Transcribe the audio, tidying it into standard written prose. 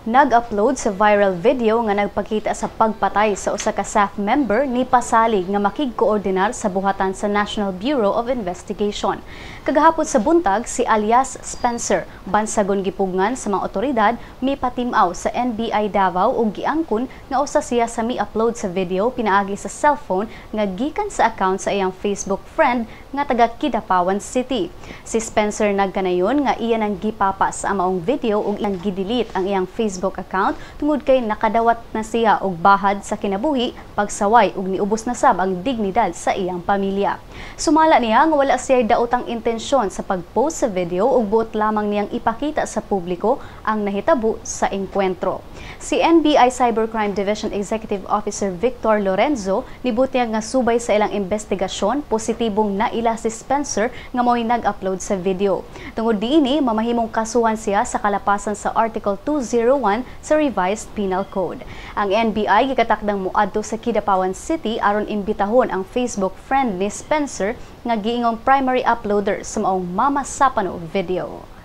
Nag-upload sa viral video nga nagpakita sa pagpatay sa usa ka SAF member ni pasalig nga makigkoordinar sa buhatan sa National Bureau of Investigation. Kagahapon sa buntag, si alias Spencer, bansagon gipugngan sa mga otoridad, mipatim-aw sa NBI Davao ug giangkon nga usa siya sa mi-upload sa video pinaagi sa cellphone nga gikan sa account sa iyang Facebook friend nga taga Kidapawan City. Si Spencer nagkanayon nga iya nang gipapas ang maong video ug iyang gidelete ang iyang Facebook account tungod kay nakadawat na siya og bahad sa kinabuhi, pagsaway ug niubos na sab ang dignidad sa iyang pamilya. Sumala niya nga wala siya daotang intensyon sa pag-post sa video ug buot lamang niyang ipakita sa publiko ang nahitabo sa engkwentro. Si NBI Cybercrime Division Executive Officer Victor Lorenzo nibutyag nga subay sa ilang investigasyon, positibong naila si Spencer nga mo'y nag-upload sa video. Tungod diini, mamahimong kasuhan siya sa kalapasan sa Article 201 sa Revised Penal Code. Ang NBI gikatakdang moadto sa Kidapawan City aron imbitahon ang Facebook friend ni Spencer nga giingong primary uploader sa maong Mama Sapano video.